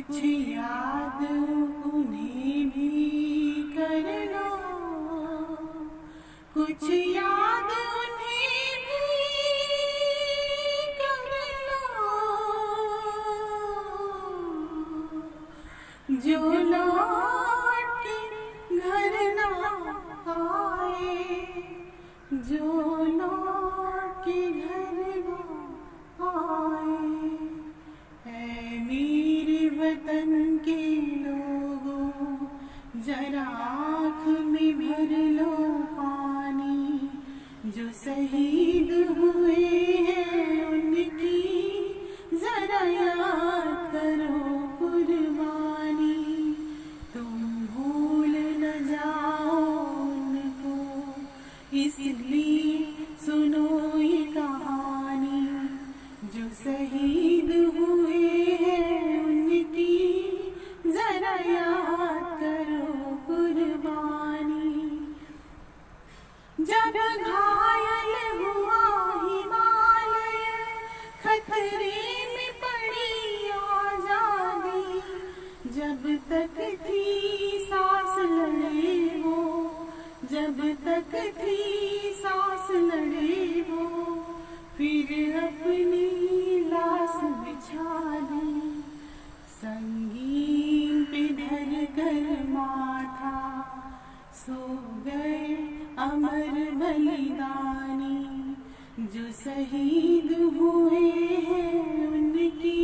कुछ याद उन्हें भी कर लो, कुछ याद उन्हें भी कर लो, जो लौट के घर ना आए, जो लौट के घर ना आए। ऐ मेरे वतन के लोगों, जरा आँख में भर लो पानी, जो शहीद हुए हैं उनकी जरा याद करो कुर्बानी। तुम भूल न जाओ उनको, इसलिए सुनो ये कहानी, जो शहीद हुए हैं उनकी जरा याद करो कुर्बानी। जब घायल हुआ हिमालय, खतरे में पड़ी आजादी, जब तक थी सांस लड़े वो, जब तक थी सांस लड़े वो, फिर अपनी लाश बिछा दी। संगीन पे धर कर माथा, सो गए अमर बलिदानी, जो शहीद हुए हैं उनकी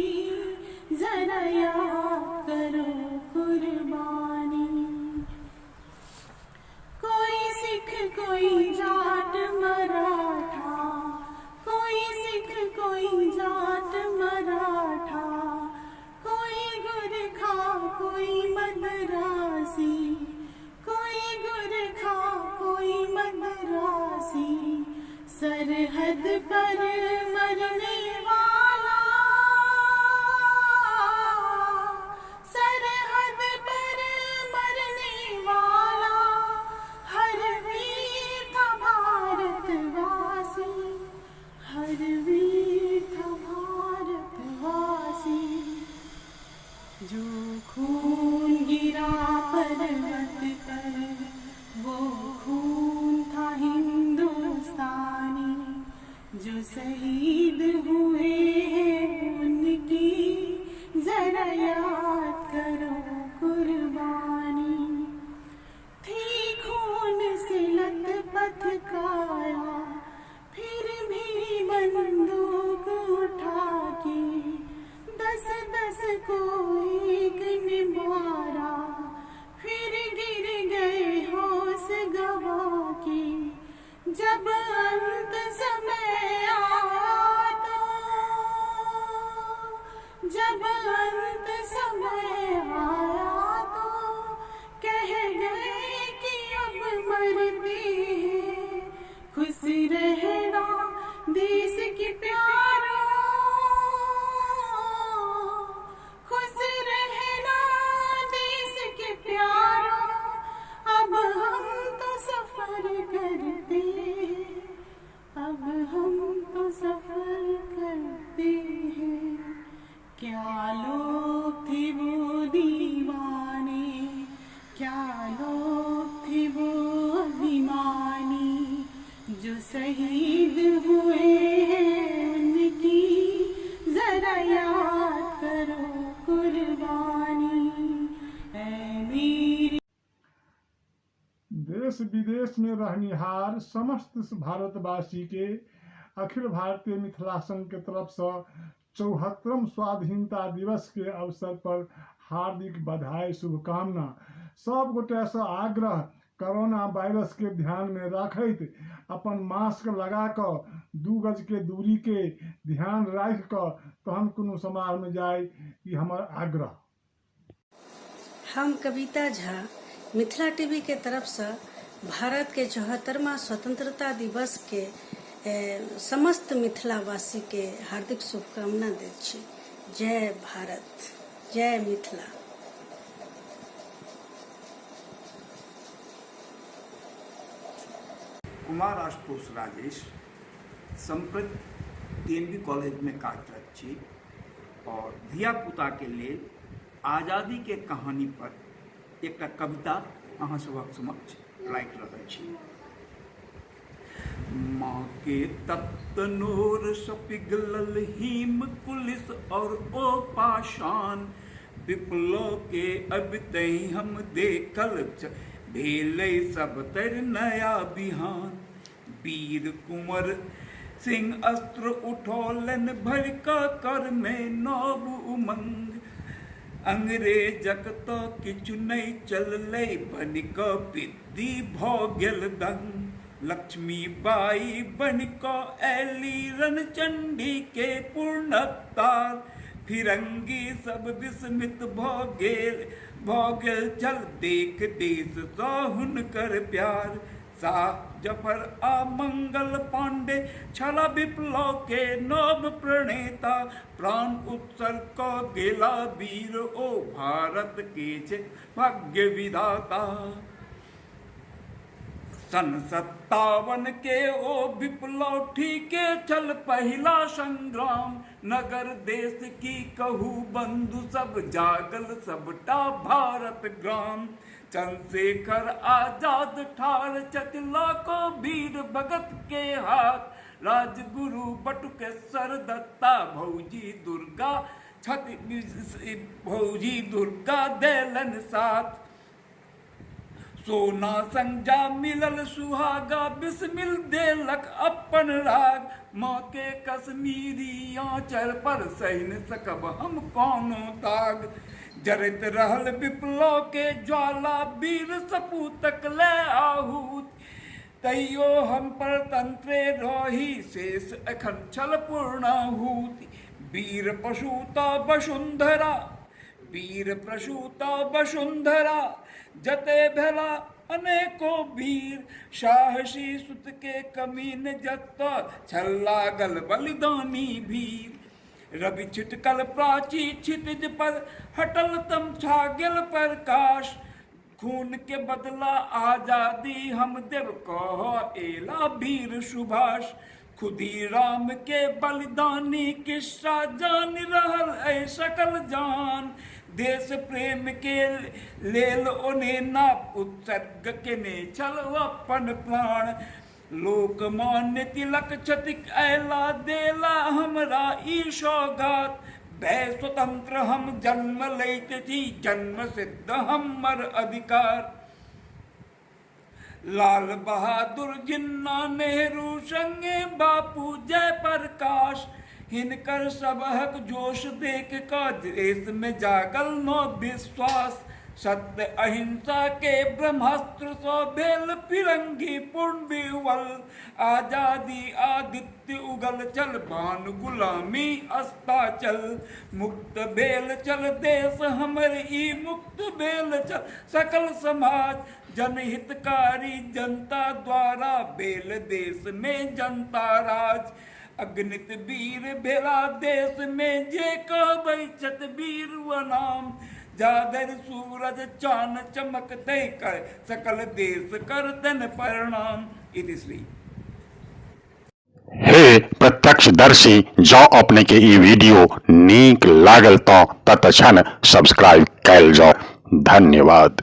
जरा याद करो कुर्बानी। कोई सिख कोई जाट मराठा, कोई सिख कोई जाट मराठा, कोई गुरखा कोई मद्रासी, कोई गुरखा कोई मद्रासी, सरहद पर मरने वाला, सरहद पर मरने वाला, हर वीर था भारतवासी, हर वीर था भारतवासी। जो खून गिरा पर्वत पर, वो खून था हिंदुस्तानी, जो शहीद हुए हैं उनकी जरा याद करो कुर्बानी। थी खून से लथपथ काया, फिर भी बंदूक उठा के दस दस को एक ने मारा, फिर गिर गए होश गवा के। जब अंत समय आया तो, जब अंत समय आया तो, कह गए कि अब मरते हैं, खुश रहना देश के प्यारों, खुश रहना देश के प्यारों, अब हम तो सफर करते हैं, अब हम तो सफर करते हैं। क्या लोग थे वो दीवाने, क्या लोग थे वो अभिमानी, जो शहीद हुए हैं उनकी जरा याद करो कुर्बानी। ऐ मेरे देश विदेश में रहनिहार समस्त भारतवासी के अखिल भारतीय मिथिला संघ के तरफ से 74म स्वाधीनता दिवस के अवसर पर हार्दिक बधाई शुभकामना। सब गोटे से आग्रह, कोरोना वायरस के ध्यान में रखैत अपन मास्क लगा कऽ 2 गज के दूरी के ध्यान राखि कऽ तहन कोनो समारोह में जाय, ई हमर आग्रह। हम कविता झा मिथिला टीवी के तरफ से भारत के 74वां स्वतंत्रता दिवस के समस्त मिथिलावासी के हार्दिक शुभकामना दैत छी। जय भारत, जय मिथिला। कुमार आशुतोष राजेश, सम्प्रति टीएनबी कॉलेज में कार्यरत छी और धिया पुता के लेल आजादीके कहानी पर एकटा कविता अहाँ सभक समक्ष राखि रहल छी। माँ के तप्त नोर सँ पिघलल हिम कुलिस और ओ पाषाण, विप्लव के अबितहि हम देखल भेलै सब तर नया बिहान। वीर कुंवर सिंह अस्त्र उठौलनि भरि कऽ कर मे नव उमंग, अंग्रेजक तऽ किछु नहि चललै बनि कऽ पिद्दी भऽ गेल दंग। लक्ष्मीबाई बनि कऽ अयली रणचंडी के पूर्ण अवतार, फिरंगी सब विस्मित भऽ गेल छल देख देश सँ हुनकर प्यार। शाह जफर आ मंगल पांडे छला विप्लव के नव प्रणेता, प्राण उत्सर्ग कऽ गेला वीर ओ भारत के छै भाग्य विधाता। सन 57 के ओ विप्लव ठीके छल पहिला संग्राम, नगर देश की कहू बंधु सब जागल सबटा भारत ग्राम। चंद्रशेखर आजाद ठाढ़ छथि लऽ कऽ वीर भगत के हाथ, राजगुरु बटुकेश्वर दत्ता भौजी दुर्गा छथि भौजी दुर्गा देलनि साथ। सोना संग जा मिलल सुहागा बिस्मिल देलक अपन राग, माँ के कश्मीरी आँचर पर सहि न सकब हम कोनो दाग। जरैत रहल विप्लव के ज्वाला वीर सपूतक ले आहूत, तैयो हम परतंत्रे रही शेष एखन छल पूर्णाहूति। वीर प्रसूता वसुंधरा, वीर प्रसूता वसुंधरा जते भेला अनेको वीर, साहसी सुत के कमी न जत छल लागल बलिदानी भीर। रवि छिटकल प्राची क्षितिज पर हटल तम छा गेल प्रकाश, खून के बदला आजादी हम देव कह एला वीर सुभाष। खुदीराम के बलिदानी किस्सा जान रहल ऐ सकल जान, देश प्रेम के लेल ओने ना उत्सर्ग केने छल अपन प्राण। लोकमान्य तिलक छथि अयला देला हमरा ई सौगात, भय स्वतंत्र हम जन्म लैत छी जन्म सिद्ध हमर अधिकार। लाल बहादुर जिन्ना नेहरू संगे बापू जय प्रकाश, हिनकर सबहक जोश देख कऽ देश में जागल नो विश्वास। सत्य अहिंसा के ब्रह्मास्त्र सँ भेल फिरंगी पूर्ण विह्वल, आजादी आदित्य उगल चल भान गुलामी अस्ताचल। मुक्त भेल चल देश हमर ई मुक्त भेल चल सकल समाज, जनहितकारी जनता द्वारा भेल देश में जनता राज। अगणित वीर भेला देश में जे कहबै छथि वीर नाम, जाधरि सूरज चान चमकतै कर सकल देश करतनि प्रणाम। इति श्री। हे प्रत्यक्षदर्शी, जँ अपने के ई वीडियो नीक लागल तँ तत्क्षण सब्सक्राइब कयल जाउ। धन्यवाद।